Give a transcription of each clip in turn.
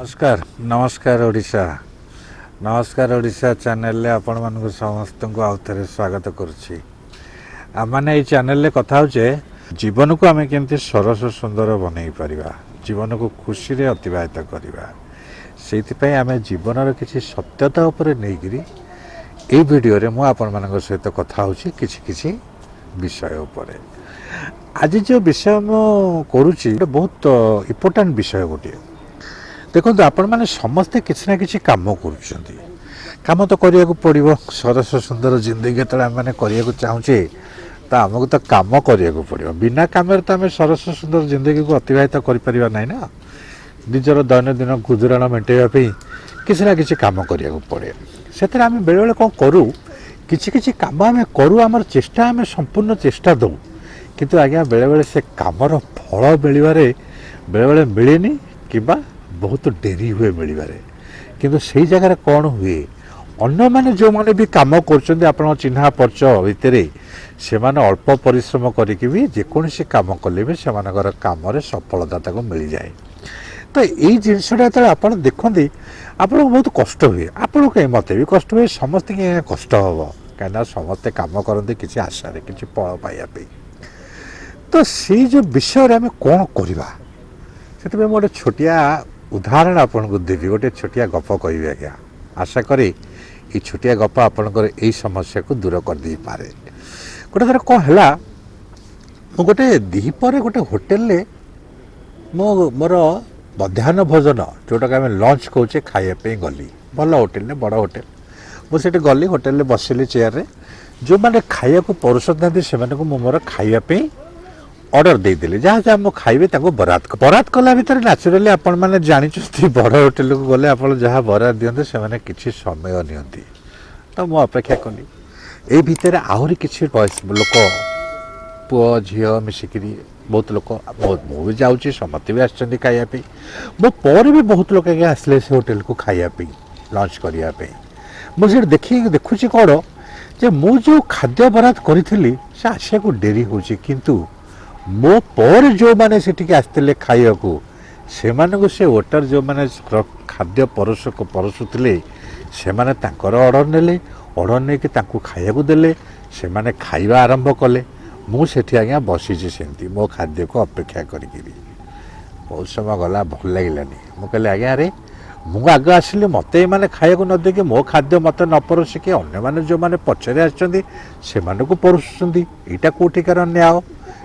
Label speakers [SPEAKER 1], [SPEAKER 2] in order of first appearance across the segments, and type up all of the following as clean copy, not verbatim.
[SPEAKER 1] ନମସ୍କାର, ନମସ୍କାର ଓଡ଼ିଶା। ନମସ୍କାର ଓଡ଼ିଶା ଚ୍ୟାନେଲରେ ଆପଣମାନଙ୍କୁ ସମସ୍ତଙ୍କୁ ଆଉ ଥରେ ସ୍ୱାଗତ କରୁଛି। ଆମମାନେ ଏଇ ଚ୍ୟାନେଲରେ କଥା ହେଉଛେ, ଜୀବନକୁ ଆମେ କେମିତି ସରସ ସୁନ୍ଦର ବନେଇ ପାରିବା, ଜୀବନକୁ ଖୁସିରେ ଅତିବାହିତ କରିବା। ସେଇଥିପାଇଁ ଆମେ ଜୀବନର କିଛି ସତ୍ୟତା ଉପରେ ନେଇକରି ଏଇ ଭିଡ଼ିଓରେ ମୁଁ ଆପଣମାନଙ୍କ ସହିତ କଥା ହେଉଛି କିଛି କିଛି ବିଷୟ ଉପରେ। ଆଜି ଯେଉଁ ବିଷୟ ମୁଁ କରୁଛି, ଗୋଟେ ବହୁତ ଇମ୍ପୋର୍ଟାଣ୍ଟ ବିଷୟ ଗୋଟିଏ। ଦେଖନ୍ତୁ, ଆପଣମାନେ ସମସ୍ତେ କିଛି ନା କିଛି କାମ କରୁଛନ୍ତି। କାମ ତ କରିବାକୁ ପଡ଼ିବ। ସରସ ସୁନ୍ଦର ଜିନ୍ଦଗି ଯେତେବେଳେ ଆମେମାନେ କରିବାକୁ ଚାହୁଁଛେ, ତ ଆମକୁ ତ କାମ କରିବାକୁ ପଡ଼ିବ। ବିନା କାମରେ ତ ଆମେ ସରସ ସୁନ୍ଦର ଜିନ୍ଦଗିକୁ ଅତିବାହିତ କରିପାରିବା ନାହିଁ ନା। ନିଜର ଦୈନନ୍ଦିନ ଗୁଜୁରାଣ ମେଣ୍ଟାଇବା ପାଇଁ କିଛି ନା କିଛି କାମ କରିବାକୁ ପଡ଼େ। ସେଥିରେ ଆମେ ବେଳେବେଳେ କ'ଣ କରୁ, କିଛି କିଛି କାମ ଆମେ କରୁ, ଆମର ଚେଷ୍ଟା, ଆମେ ସମ୍ପୂର୍ଣ୍ଣ ଚେଷ୍ଟା ଦେଉ। କିନ୍ତୁ ଆଜ୍ଞା, ବେଳେବେଳେ ସେ କାମର ଫଳ ମିଳିବାରେ ବେଳେବେଳେ ମିଳେନି କିମ୍ବା ବହୁତ ଡେରି ହୁଏ ମିଳିବାରେ। କିନ୍ତୁ ସେଇ ଜାଗାରେ କ'ଣ ହୁଏ, ଅନ୍ୟମାନେ ଯେଉଁମାନେ ବି କାମ କରୁଛନ୍ତି ଆପଣଙ୍କ ଚିହ୍ନା ପରିଚୟ ଭିତରେ, ସେମାନେ ଅଳ୍ପ ପରିଶ୍ରମ କରିକି ବି ଯେକୌଣସି କାମ କଲେ ବି ସେମାନଙ୍କର କାମରେ ସଫଳତା ତାକୁ ମିଳିଯାଏ। ତ ଏଇ ଜିନିଷଟା ଯେତେବେଳେ ଆପଣ ଦେଖନ୍ତି, ଆପଣଙ୍କୁ ବହୁତ କଷ୍ଟ ହୁଏ। ଆପଣଙ୍କୁ କାହିଁ, ମୋତେ ବି କଷ୍ଟ ହୁଏ, ସମସ୍ତଙ୍କୁ ଆଜ୍ଞା କଷ୍ଟ ହେବ। କାହିଁକିନା ସମସ୍ତେ କାମ କରନ୍ତି କିଛି ଆଶାରେ, କିଛି ଫଳ ପାଇବା ପାଇଁ। ତ ସେଇ ଯେଉଁ ବିଷୟରେ ଆମେ କ'ଣ କରିବା, ସେଥିପାଇଁ ମୁଁ ଗୋଟେ ଛୋଟିଆ ଉଦାହରଣ ଆପଣଙ୍କୁ ଦେବି, ଗୋଟେ ଛୋଟିଆ ଗପ କହିବି ଆଜ୍ଞା। ଆଶା କରେ ଏଇ ଛୋଟିଆ ଗପ ଆପଣଙ୍କର ଏଇ ସମସ୍ୟାକୁ ଦୂର କରିଦେଇପାରେ। ଗୋଟେ ଥର କ'ଣ ହେଲା, ମୁଁ ଗୋଟେ ଦ୍ୱିପହରେ ଗୋଟେ ହୋଟେଲରେ ମୁଁ ମୋର ମଧ୍ୟାହ୍ନ ଭୋଜନ, ଯେଉଁଟାକୁ ଆମେ ଲଞ୍ଚ କହୁଛେ, ଖାଇବା ପାଇଁ ଗଲି। ଭଲ ହୋଟେଲରେ, ବଡ଼ ହୋଟେଲ। ମୁଁ ସେଠି ଗଲି, ହୋଟେଲରେ ବସିଲି ଚେୟାରରେ। ଯେଉଁମାନେ ଖାଇବାକୁ ପରସୁଥାନ୍ତି, ସେମାନଙ୍କୁ ମୁଁ ମୋର ଖାଇବା ପାଇଁ ଅର୍ଡ଼ର ଦେଇଦେଲି। ଯାହା ଯାହା ମୁଁ ଖାଇବି, ତାକୁ ବରାଦ। ବରାଦ କଲା ଭିତରେ ନ୍ୟାଚୁରାଲି ଆପଣମାନେ ଜାଣିଛନ୍ତି, ବଡ଼ ହୋଟେଲକୁ ଗଲେ ଆପଣ ଯାହା ବରାଦ ଦିଅନ୍ତି, ସେମାନେ କିଛି ସମୟ ନିଅନ୍ତି। ତ ମୁଁ ଅପେକ୍ଷା କଲି। ଏଇ ଭିତରେ ଆହୁରି କିଛି ଲୋକ, ପୁଅ ଝିଅ ମିଶିକିରି ବହୁତ ଲୋକ, ମୁଁ ବି ଯାଉଛି, ସମସ୍ତେ ବି ଆସିଛନ୍ତି ଖାଇବା ପାଇଁ। ମୋ ପରେ ବି ବହୁତ ଲୋକ ଆଜ୍ଞା ଆସିଲେ ସେ ହୋଟେଲକୁ ଖାଇବା ପାଇଁ, ଲଞ୍ଚ କରିବା ପାଇଁ। ମୁଁ ସେଠି ଦେଖିକି ଦେଖୁଛି କ'ଣ ଯେ ମୁଁ ଯେଉଁ ଖାଦ୍ୟ ବରାଦ କରିଥିଲି, ସେ ଆସିବାକୁ ଡେରି ହେଉଛି। କିନ୍ତୁ ମୋ ପରେ ଯେଉଁମାନେ ସେଠିକି ଆସିଥିଲେ ଖାଇବାକୁ, ସେମାନଙ୍କୁ ସେ ୱେଟର, ଯେଉଁମାନେ ଖାଦ୍ୟ ପରସୁଥିଲେ, ସେମାନେ ତାଙ୍କର ଅର୍ଡ଼ର ନେଲେ। ଅର୍ଡ଼ର ନେଇକି ତାଙ୍କୁ ଖାଇବାକୁ ଦେଲେ। ସେମାନେ ଖାଇବା ଆରମ୍ଭ କଲେ। ମୁଁ ସେଠି ଆଜ୍ଞା ବସିଛି ସେମିତି ମୋ ଖାଦ୍ୟକୁ ଅପେକ୍ଷା କରିକିରି। ବହୁତ ସମୟ ଗଲା, ଭଲ ଲାଗିଲାନି। ମୁଁ କହିଲି, ଆଜ୍ଞା, ଆରେ ମୁଁ ଆଗ ଆସିଲି, ମୋତେ ଏମାନେ ଖାଇବାକୁ ନ ଦେଇକି, ମୋ ଖାଦ୍ୟ ମୋତେ ନ ପରସିକି ଅନ୍ୟମାନେ ଯେଉଁମାନେ ପଛରେ ଆସିଛନ୍ତି, ସେମାନଙ୍କୁ ପରସୁଛନ୍ତି। ଏଇଟା କେଉଁଠିକାର ନ୍ୟାୟ?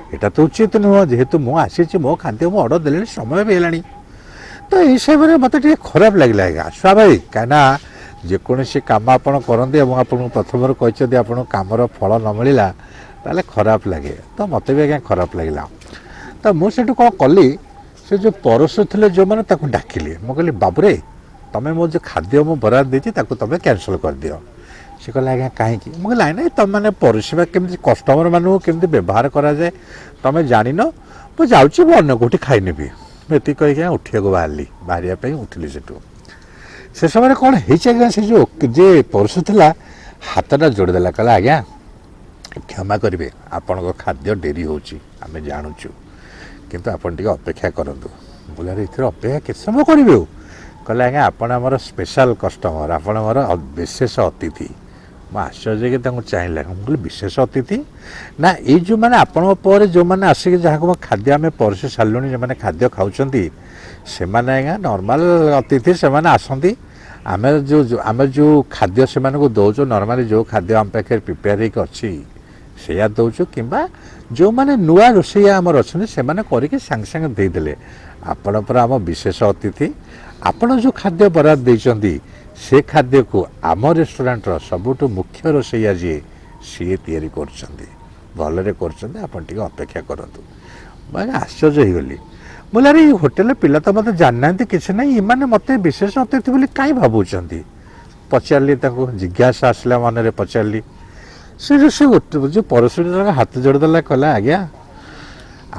[SPEAKER 1] ଏଇଟା ତ ଉଚିତ ନୁହଁ। ଯେହେତୁ ମୁଁ ଆସିଛି, ମୋ ଖାଦ୍ୟ ମୁଁ ଅର୍ଡ଼ର ଦେଲିଣି, ସମୟ ବି ହେଲାଣି। ତ ଏଇ ହିସାବରେ ମୋତେ ଟିକେ ଖରାପ ଲାଗିଲା ଆଜ୍ଞା, ସ୍ୱାଭାବିକ। କାହିଁକିନା ଯେକୌଣସି କାମ ଆପଣ କରନ୍ତି ଏବଂ ଆପଣଙ୍କୁ ପ୍ରଥମରୁ କହିଛନ୍ତି, ଆପଣଙ୍କୁ କାମର ଫଳ ନ ମିଳିଲା, ତାହେଲେ ଖରାପ ଲାଗେ। ତ ମୋତେ ବି ଆଜ୍ଞା ଖରାପ ଲାଗିଲା। ତ ମୁଁ ସେଠୁ କ'ଣ କଲି, ସେ ଯେଉଁ ପରସୁଥିଲେ ଯେଉଁମାନେ, ତାକୁ ଡାକିଲି। ମୁଁ କହିଲି, ବାବୁରେ, ତମେ ମୋ ଯେଉଁ ଖାଦ୍ୟ ମୁଁ ବରାଦ ଦେଇଛି, ତାକୁ ତମେ କ୍ୟାନସଲ୍ କରିଦିଅ। ସେ କହିଲେ, ଆଜ୍ଞା, କାହିଁକି? ମୁଁ କହିଲି, ନାଇଁ ନାଇଁ, ତମେମାନେ ପରସିବା କେମିତି, କଷ୍ଟମରମାନଙ୍କୁ କେମିତି ବ୍ୟବହାର କରାଯାଏ ତମେ ଜାଣିନ। ମୁଁ ଯାଉଛି, ମୁଁ ଅନ୍ୟ କେଉଁଠି ଖାଇନେବି। ମୁଁ ଏତିକି କହିକି ଆଜ୍ଞା ଉଠିବାକୁ ବାହାରିଲି, ବାହାରିବା ପାଇଁ ଉଠିଲି ସେଠୁ। ସେ ସମୟରେ କ'ଣ ହେଇଛି ଆଜ୍ଞା, ସେ ଯେଉଁ ଯିଏ ପରସୁଥିଲା, ହାତଟା ଯୋଡ଼ିଦେଲା। କହିଲା, ଆଜ୍ଞା, କ୍ଷମା କରିବେ, ଆପଣଙ୍କ ଖାଦ୍ୟ ଡେରି ହେଉଛି ଆମେ ଜାଣୁଛୁ, କିନ୍ତୁ ଆପଣ ଟିକେ ଅପେକ୍ଷା କରନ୍ତୁ। ମୁଁ କହିଲି, ଆରେ, ଏଥିରେ ଅପେକ୍ଷା କେତେ ସମୟ କରିବେ ଆଉ? କହିଲେ, ଆଜ୍ଞା, ଆପଣ ଆମର ସ୍ପେଶାଲ କଷ୍ଟମର, ଆପଣ ଆମର ବିଶେଷ ଅତିଥି। ମୁଁ ଆଶ୍ଚର୍ଯ୍ୟ ହେଇକି ତାଙ୍କୁ ଚାହିଁଲା। ମୁଁ କହିଲି, ବିଶେଷ ଅତିଥି? ନା, ଏଇ ଯେଉଁମାନେ ଆପଣଙ୍କ ପରେ ଯେଉଁମାନେ ଆସିକି, ଯାହାକୁ ମୋ ଖାଦ୍ୟ ଆମେ ପରସି ସାରିଲୁଣି, ଯେଉଁମାନେ ଖାଦ୍ୟ ଖାଉଛନ୍ତି, ସେମାନେ ଆଜ୍ଞା ନର୍ମାଲ ଅତିଥି। ସେମାନେ ଆସନ୍ତି, ଆମେ ଯେଉଁ ଖାଦ୍ୟ ସେମାନଙ୍କୁ ଦେଉଛୁ, ନର୍ମାଲି ଯେଉଁ ଖାଦ୍ୟ ଆମ ପାଖରେ ପ୍ରିପେୟାର ହେଇକି ଅଛି, ସେଇଆ ଦେଉଛୁ, କିମ୍ବା ଯେଉଁମାନେ ନୂଆ ରୋଷେଇଆ ଆମର ଅଛନ୍ତି, ସେମାନେ କରିକି ସାଙ୍ଗେ ସାଙ୍ଗେ ଦେଇଦେଲେ। ଆପଣ ପରା ଆମ ବିଶେଷ ଅତିଥି। ଆପଣ ଯେଉଁ ଖାଦ୍ୟ ବରାଦ ଦେଇଛନ୍ତି, ସେ ଖାଦ୍ୟକୁ ଆମ ରେଷ୍ଟୁରାଣ୍ଟର ସବୁଠୁ ମୁଖ୍ୟ ରୋଷେଇଆ ଯିଏ, ସିଏ ତିଆରି କରୁଛନ୍ତି, ଭଲରେ କରୁଛନ୍ତି। ଆପଣ ଟିକେ ଅପେକ୍ଷା କରନ୍ତୁ। ମୁଁ ଆଜ୍ଞା ଆଶ୍ଚର୍ଯ୍ୟ ହେଇଗଲି। ମୁଁ କହିଲି, ଆରେ, ଏଇ ହୋଟେଲରେ ପିଲା ତ ମୋତେ ଜାଣିନାହାନ୍ତି, କିଛି ନାହିଁ, ଏମାନେ ମୋତେ ବିଶେଷ ଅତିଥି ବୋଲି କାହିଁ ଭାବୁଛନ୍ତି? ପଚାରିଲି ତାଙ୍କୁ, ଜିଜ୍ଞାସା ଆସିଲା ମନରେ, ପଚାରିଲି। ସେ ଯେଉଁ ସେ ଯେଉଁ ପରଶୁରୀ ଜଣକ ହାତ ଯୋଡ଼ିଦେଲା। କହିଲା, ଆଜ୍ଞା,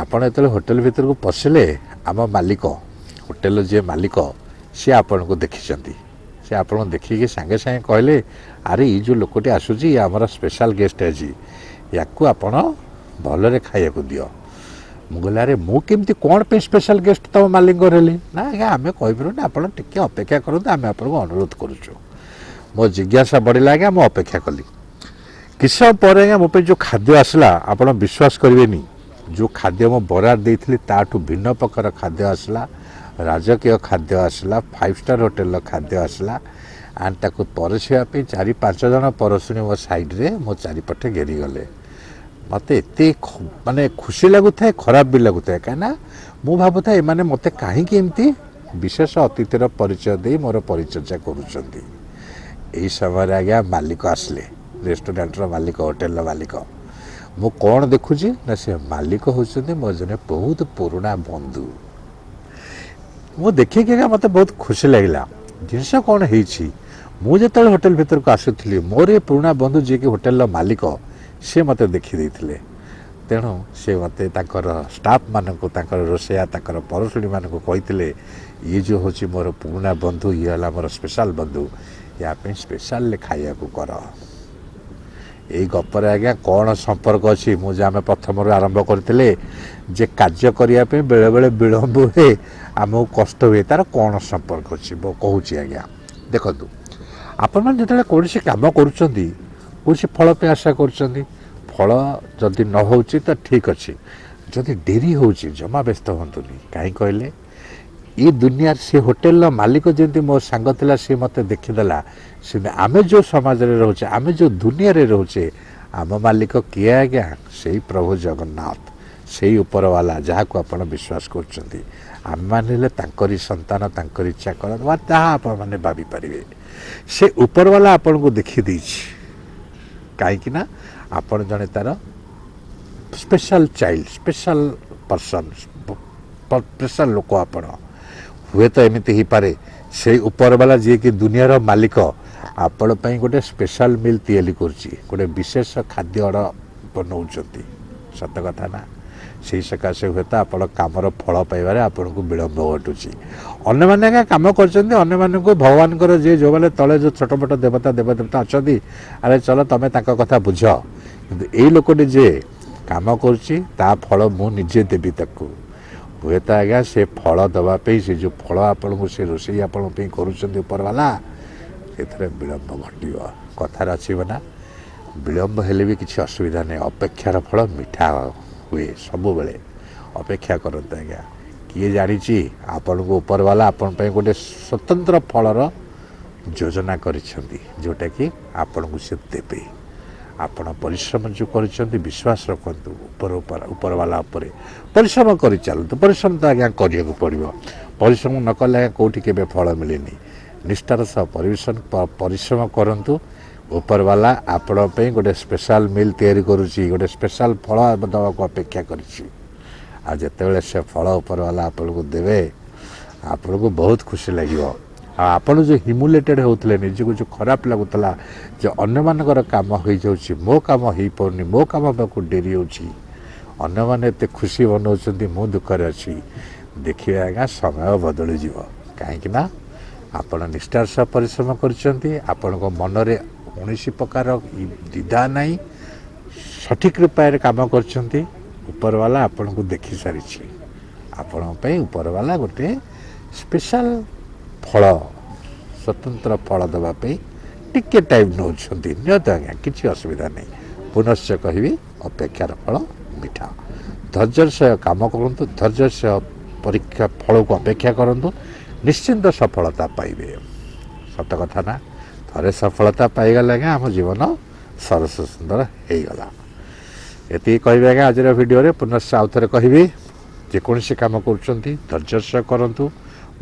[SPEAKER 1] ଆପଣ ଯେତେବେଳେ ହୋଟେଲ ଭିତରକୁ ପଶିଲେ, ଆମ ମାଲିକ, ହୋଟେଲର ଯିଏ ମାଲିକ, ସିଏ ଆପଣଙ୍କୁ ଦେଖିଛନ୍ତି। ସେ ଆପଣଙ୍କୁ ଦେଖିକି ସାଙ୍ଗେ ସାଙ୍ଗେ କହିଲେ, ଆରେ, ଏଇ ଯେଉଁ ଲୋକଟି ଆସୁଛି, ଇଏ ଆମର ସ୍ପେଶାଲ ଗେଷ୍ଟ ଆଜି, ୟାକୁ ଆପଣ ଭଲରେ ଖାଇବାକୁ ଦିଅ। ମୁଁ କହିଲି, ଆରେ ମୁଁ କେମିତି କ'ଣ ପାଇଁ ସ୍ପେଶାଲ ଗେଷ୍ଟ ତୁମ ମାଲିକଙ୍କର ହେଲି? ନା ଆଜ୍ଞା, ଆମେ କହିପାରିବୁନି, ଆପଣ ଟିକେ ଅପେକ୍ଷା କରନ୍ତୁ, ଆମେ ଆପଣଙ୍କୁ ଅନୁରୋଧ କରୁଛୁ। ମୋ ଜିଜ୍ଞାସା ବଢ଼ିଲା ଆଜ୍ଞା, ମୁଁ ଅପେକ୍ଷା କଲି। କିଛି ସମୟ ପରେ ଆଜ୍ଞା ମୋ ପାଇଁ ଯେଉଁ ଖାଦ୍ୟ ଆସିଲା, ଆପଣ ବିଶ୍ୱାସ କରିବେନି, ଯେଉଁ ଖାଦ୍ୟ ମୁଁ ବରାଦ ଦେଇଥିଲି ତାଠୁ ଭିନ୍ନ ପ୍ରକାର ଖାଦ୍ୟ ଆସିଲା। ରାଜକୀୟ ଖାଦ୍ୟ ଆସିଲା, ଫାଇଭ୍ ଷ୍ଟାର୍ ହୋଟେଲର ଖାଦ୍ୟ ଆସିଲା। ଆଣ୍ଡ ତାକୁ ପରସିବା ପାଇଁ ଚାରି ପାଞ୍ଚ ଜଣ ପରଶୁଣି ମୋ ସାଇଡ଼୍ରେ, ମୋ ଚାରିପଟେ ଘେରିଗଲେ। ମୋତେ ଏତେ ମାନେ ଖୁସି ଲାଗୁଥାଏ, ଖରାପ ବି ଲାଗୁଥାଏ, କାହିଁକିନା ମୁଁ ଭାବୁଥାଏ ଏମାନେ ମୋତେ କାହିଁକି ଏମିତି ବିଶେଷ ଅତିଥିର ପରିଚୟ ଦେଇ ମୋର ପରିଚର୍ଯା କରୁଛନ୍ତି। ଏହି ସମୟରେ ଆଜ୍ଞା ମାଲିକ ଆସିଲେ, ରେଷ୍ଟୁରାଣ୍ଟର ମାଲିକ, ହୋଟେଲର ମାଲିକ। ମୁଁ କ'ଣ ଦେଖୁଛି ନା ସେ ମାଲିକ ହେଉଛନ୍ତି ମୋ ଜଣେ ବହୁତ ପୁରୁଣା ବନ୍ଧୁ। ମୁଁ ଦେଖିକି ଆଜ୍ଞା ମୋତେ ବହୁତ ଖୁସି ଲାଗିଲା। ଜିନିଷ କ'ଣ ହେଇଛି, ମୁଁ ଯେତେବେଳେ ହୋଟେଲ ଭିତରକୁ ଆସୁଥିଲି, ମୋର ଏ ପୁରୁଣା ବନ୍ଧୁ ଯିଏକି ହୋଟେଲର ମାଲିକ, ସେ ମୋତେ ଦେଖିଦେଇଥିଲେ। ତେଣୁ ସେ ମୋତେ ତାଙ୍କର ଷ୍ଟାଫ୍ମାନଙ୍କୁ, ତାଙ୍କର ରୋଷେଇଆ, ତାଙ୍କର ପରଶୁଣୀମାନଙ୍କୁ କହିଥିଲେ, ଇଏ ଯେଉଁ ହେଉଛି ମୋର ପୁରୁଣା ବନ୍ଧୁ, ଇଏ ହେଲା ମୋର ସ୍ପେଶାଲ ବନ୍ଧୁ, ୟା ପାଇଁ ସ୍ପେଶାଲରେ ଖାଇବାକୁ କର। ଏଇ ଗପରେ ଆଜ୍ଞା କ'ଣ ସମ୍ପର୍କ ଅଛି? ମୁଁ ଯେ ଆମେ ପ୍ରଥମରୁ ଆରମ୍ଭ କରିଥିଲେ ଯେ କାର୍ଯ୍ୟ କରିବା ପାଇଁ ବେଳେବେଳେ ବିଳମ୍ବ ହୁଏ, ଆମକୁ କଷ୍ଟ ହୁଏ, ତା'ର କ'ଣ ସମ୍ପର୍କ ଅଛି? ମୁଁ କହୁଛି ଆଜ୍ଞା, ଦେଖନ୍ତୁ, ଆପଣମାନେ ଯେତେବେଳେ କୌଣସି କାମ କରୁଛନ୍ତି, କୌଣସି ଫଳ ପାଇଁ ଆଶା କରୁଛନ୍ତି, ଫଳ ଯଦି ନ ହେଉଛି ତ ଠିକ୍ ଅଛି, ଯଦି ଡେରି ହେଉଛି ଜମା ବ୍ୟସ୍ତ ହୁଅନ୍ତୁନି। କାହିଁ କହିଲେ, ଏ ଦୁନିଆରେ ସେ ହୋଟେଲର ମାଲିକ ଯେମିତି ମୋ ସାଙ୍ଗ ଥିଲା, ସିଏ ମୋତେ ଦେଖିଦେଲା, ସେମିତି ଆମେ ଯେଉଁ ସମାଜରେ ରହୁଛେ, ଆମେ ଯେଉଁ ଦୁନିଆରେ ରହୁଛେ, ଆମ ମାଲିକ କିଏ ଆଜ୍ଞା? ସେଇ ପ୍ରଭୁ ଜଗନ୍ନାଥ, ସେଇ ଉପରବାଲା ଯାହାକୁ ଆପଣ ବିଶ୍ୱାସ କରୁଛନ୍ତି। ଆମେମାନେ ହେଲେ ତାଙ୍କରି ସନ୍ତାନ, ତାଙ୍କରି ଚାକର ବା ତାହା ଆପଣମାନେ ଭାବିପାରିବେ। ସେ ଉପରବାଲା ଆପଣଙ୍କୁ ଦେଖିଦେଇଛି, କାହିଁକି ନା ଆପଣ ଜଣେ ତାର special child, special person, special ଲୋକ ଆପଣ। ହୁଏତ ଏମିତି ହେଇପାରେ, ସେଇ ଉପରବାଲା ଯିଏକି ଦୁନିଆର ମାଲିକ ଆପଣ ପାଇଁ ଗୋଟେ ସ୍ପେଶାଲ ମିଲ୍ ତିଆରି କରୁଛି, ଗୋଟେ ବିଶେଷ ଖାଦ୍ୟ ଅର୍ଡ଼ର ବନଉଛନ୍ତି। ସତ କଥା ନା? ସେଇ ସକାଶେ ହୁଏତ ଆପଣ କାମର ଫଳ ପାଇବାରେ ଆପଣଙ୍କୁ ବିଳମ୍ବ ଘଟୁଛି। ଅନ୍ୟମାନେ ଆଜ୍ଞା କାମ କରୁଛନ୍ତି, ଅନ୍ୟମାନଙ୍କୁ ଭଗବାନଙ୍କର ଯିଏ ଯେଉଁମାନେ ତଳେ ଯେଉଁ ଛୋଟ ମୋଟ ଦେବତା ଦେବଦେବତା ଅଛନ୍ତି, ଆରେ ଚଲ ତମେ ତାଙ୍କ କଥା ବୁଝ, କିନ୍ତୁ ଏଇ ଲୋକଟି ଯିଏ କାମ କରୁଛି ତା ଫଳ ମୁଁ ନିଜେ ଦେବି ତାକୁ। ହୁଏତ ଆଜ୍ଞା ସେ ଫଳ ଦେବା ପାଇଁ, ସେ ଯେଉଁ ଫଳ ଆପଣଙ୍କୁ, ସେ ରୋଷେଇ ଆପଣଙ୍କ ପାଇଁ କରୁଛନ୍ତି ଉପରବାଲା, ସେଥିରେ ବିଳମ୍ବ ଘଟିବ। କଥାରେ ଅଛି ନା, ବିଳମ୍ବ ହେଲେ ବି କିଛି ଅସୁବିଧା ନାହିଁ, ଅପେକ୍ଷାର ଫଳ ମିଠା ହୁଏ। ସବୁବେଳେ ଅପେକ୍ଷା କରନ୍ତୁ ଆଜ୍ଞା। କିଏ ଜାଣିଛି, ଆପଣଙ୍କୁ ଉପରବାଲା ଆପଣଙ୍କ ପାଇଁ ଗୋଟେ ସ୍ୱତନ୍ତ୍ର ଫଳର ଯୋଜନା କରିଛନ୍ତି, ଯେଉଁଟାକି ଆପଣଙ୍କୁ ସେ ଦେବେ। ଆପଣ ପରିଶ୍ରମ ଯେଉଁ କରିଛନ୍ତି, ବିଶ୍ୱାସ ରଖନ୍ତୁ ଉପର ଉପରବାଲା ଉପରେ, ପରିଶ୍ରମ କରି ଚାଲନ୍ତୁ। ପରିଶ୍ରମ ତ ଆଜ୍ଞା କରିବାକୁ ପଡ଼ିବ। ପରିଶ୍ରମ ନ କଲେ ଆଜ୍ଞା କେଉଁଠି କେବେ ଫଳ ମିଳେନି। ନିଷ୍ଠାର ସହ ପରିଶ୍ରମ କରନ୍ତୁ। ଉପରବାଲା ଆପଣଙ୍କ ପାଇଁ ଗୋଟେ ସ୍ପେଶାଲ ମିଲ୍ ତିଆରି କରୁଛି, ଗୋଟେ ସ୍ପେଶାଲ ଫଳ ଦେବାକୁ ଅପେକ୍ଷା କରିଛି। ଆଉ ଯେତେବେଳେ ସେ ଫଳ ଉପରବାଲା ଆପଣଙ୍କୁ ଦେବେ, ଆପଣଙ୍କୁ ବହୁତ ଖୁସି ଲାଗିବ। ଆଉ ଆପଣ ଯେଉଁ ହ୍ୟୁମିଲେଟେଡ଼ ହେଉଥିଲେ, ନିଜକୁ ଯେଉଁ ଖରାପ ଲାଗୁଥିଲା ଯେ ଅନ୍ୟମାନଙ୍କର କାମ ହୋଇଯାଉଛି, ମୋ କାମ ହେଇପାରୁନି, ମୋ କାମ ପାଖକୁ ଡେରି ହେଉଛି, ଅନ୍ୟମାନେ ଏତେ ଖୁସି ମନାଉଛନ୍ତି, ମୁଁ ଦୁଃଖରେ ଅଛି, ଦେଖିବେ ଆଜ୍ଞା ସମୟ ବଦଳିଯିବ। କାହିଁକି ନା ଆପଣ ନିଷ୍ଠାର ସହ ପରିଶ୍ରମ କରିଛନ୍ତି, ଆପଣଙ୍କ ମନରେ କୌଣସି ପ୍ରକାର ଦ୍ୱିଧା ନାହିଁ, ସଠିକ୍ ଉପାୟରେ କାମ କରିଛନ୍ତି। ଉପରବାଲା ଆପଣଙ୍କୁ ଦେଖି ସାରିଛି। ଆପଣଙ୍କ ପାଇଁ ଉପରବାଲା ଗୋଟେ ସ୍ପେଶାଲ ଫଳ, ସ୍ୱତନ୍ତ୍ର ଫଳ ଦେବା ପାଇଁ ଟିକେ ଟାଇମ୍ ନେଉଛନ୍ତି। ନିଅନ୍ତୁ ଆଜ୍ଞା, କିଛି ଅସୁବିଧା ନାହିଁ। ପୁନଶ୍ଚ କହିବି, ଅପେକ୍ଷାର ଫଳ ମିଠା। ଧୈର୍ଯ୍ୟର ସହ କାମ କରନ୍ତୁ, ଧୈର୍ଯ୍ୟର ସହ ପରୀକ୍ଷା ଫଳକୁ ଅପେକ୍ଷା କରନ୍ତୁ, ନିଶ୍ଚିନ୍ତ ସଫଳତା ପାଇବେ। ସତ କଥା ନା? ଥରେ ସଫଳତା ପାଇଗଲେ ଆଜ୍ଞା ଆମ ଜୀବନ ସରସ ସୁନ୍ଦର ହେଇଗଲା। ଏତିକି କହିବି ଆଜ୍ଞା ଆଜିର ଭିଡ଼ିଓରେ। ପୁନଶ୍ଚ ଆଉ ଥରେ କହିବି, ଯେକୌଣସି କାମ କରୁଛନ୍ତି ଧୈର୍ଯ୍ୟର ସହ କରନ୍ତୁ,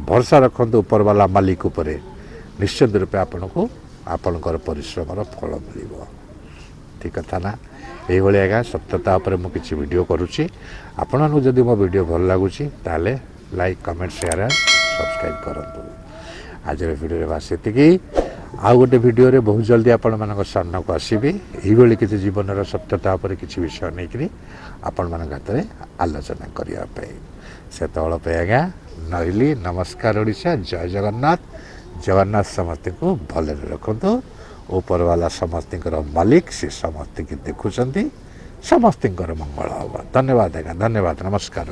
[SPEAKER 1] ଭରସା ରଖନ୍ତୁ ଉପରବାଲା ମାଲିକ ଉପରେ, ନିଶ୍ଚିନ୍ତ ରୂପେ ଆପଣଙ୍କୁ ଆପଣଙ୍କର ପରିଶ୍ରମର ଫଳ ମିଳିବ। ଠିକ୍ କଥା ନା? ଏଇଭଳି ଆଜ୍ଞା ସତ୍ୟତା ଉପରେ ମୁଁ କିଛି ଭିଡ଼ିଓ କରୁଛି। ଆପଣମାନଙ୍କୁ ଯଦି ମୋ ଭିଡ଼ିଓ ଭଲ ଲାଗୁଛି, ତାହେଲେ ଲାଇକ୍, କମେଣ୍ଟ, ସେୟାର, ସବସ୍କ୍ରାଇବ୍ କରନ୍ତୁ। ଆଜିର ଭିଡ଼ିଓରେ ବାସ୍ ଏତିକି। ଆଉ ଗୋଟେ ଭିଡ଼ିଓରେ ବହୁତ ଜଲ୍ଦି ଆପଣମାନଙ୍କ ସାମ୍ନାକୁ ଆସିବି, ଏଇଭଳି କିଛି ଜୀବନର ସତ୍ୟତା ଉପରେ କିଛି ବିଷୟ ନେଇକରି ଆପଣମାନଙ୍କ ହାତରେ ଆଲୋଚନା କରିବା ପାଇଁ। ସେତେବେଳ ପାଇଁ ଆଜ୍ଞା ରହିଲି। ନମସ୍କାର ଓଡ଼ିଶା, ଜୟ ଜଗନ୍ନାଥ। ଜଗନ୍ନାଥ ସମସ୍ତଙ୍କୁ ଭଲରେ ରଖନ୍ତୁ। ଉପରବାଲା ସମସ୍ତଙ୍କର ମାଲିକ, ସେ ସମସ୍ତଙ୍କୁ ଦେଖୁଛନ୍ତି, ସମସ୍ତଙ୍କର ମଙ୍ଗଳ ହେବ। ଧନ୍ୟବାଦ ଆଜ୍ଞା, ଧନ୍ୟବାଦ, ନମସ୍କାର।